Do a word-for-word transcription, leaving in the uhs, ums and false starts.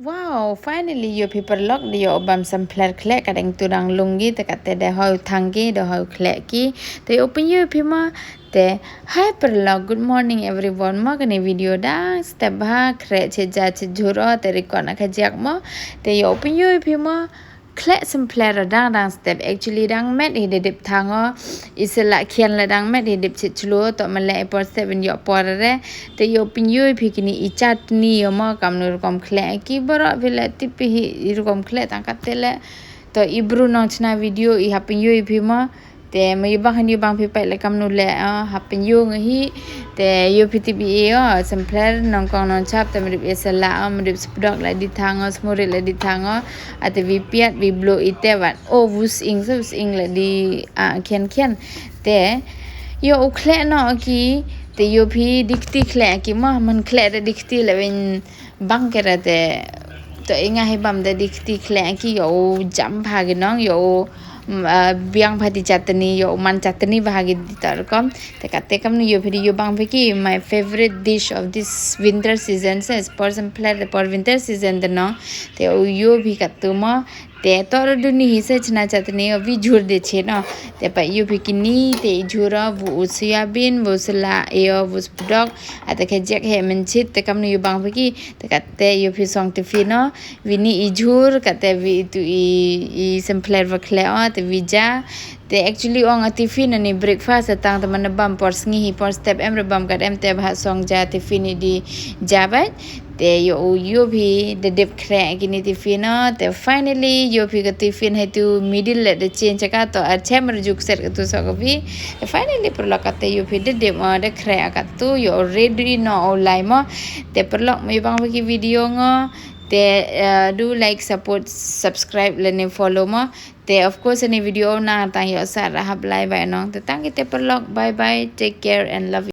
Wow, finally, yoo phi paralok, da yoo bam samphler khleh, ka dang tu dang lung ki, te katte da hoi thang ki, da hoi khleh ki, te yoo pynyoo phi mo, te, hi paralok, good morning everyone mo, kani video dang step bha, khreh che ja che jhur o, te record na ka jak mo, te yoo pynyoo phi mo, khleh samphler dang dang step, actually dang met hi da dip thang o, i sala khian la dang met hi dip che chlo, to ma le i por step in yoo por re, te yoo pynyoo phi kini i chutney yoo mo, kamnu rukom khleh ki boro phi le tip hi i rukom khleh tang katte le. To i bru nong chna video i hap pynyoo phi mo. Te ma yoo bang han yoo bang phi pait le kamnu le, ah, hap pynyoo nga hi. Te yoo phi tip i o, samphler nongkong nongchap, te ma dip i sala o, ma dip spdok la di thang o, smurit la di thang o. Ate wi piat, wi blo i te wat. O, wus ing, sa wus ing la di, ah, khian khian. Te, yoo u khleh noh ki, te yoo phi dikti khleh ki mo, man khleh da dikti le wen bang kera te, to i nga hi bam da dikti khleh ki yoo u jam bha ki nong, yoo u, mm, ah, biang bha di chutney, yoo u man chutney bha ki di ta rukom. Te katte kamnu yoo phi di yoo bang phi ki, my favorite dish of this winter season, se por samphler de por winter season de nong. Te u yoo phi kattu mo, te to ru duni hi se chna chutney o wi jhur de che no. Te pa yoo phi kini, te i jhur o, wu u soyabean, wu sala, e o, wu spdok, ate ka jak he men chit, te kamnu yoo bang phi ki, te katte yoo phi song tiffin o, wi ni i jhur, katte wi tu i, i samphler wa khleh o, te wi ja, te actually ong a tiffin ani breakfast tang te man bam por sngi hi por step em re bam kat em te bha song ja tiffin i di ja bait. Te yoo u yoo phi da dip khreh kini tiffin o, te finally yoo phi ka tiffin hi tu middle le da change ka to a chem re juk set ka tu so ka phi. Te finally paralok katte yoo phi da dip o da khreh kattu yoo ready no o lai mo. Te paralok ma yoo bang phi ki video ngo. Te, uh, do like, support, subscribe, lane follow mo. Te of course, ani video na tang yoo sa ra hap lai bai nong. Te tang ki te paralok, bye bye, take care and love you.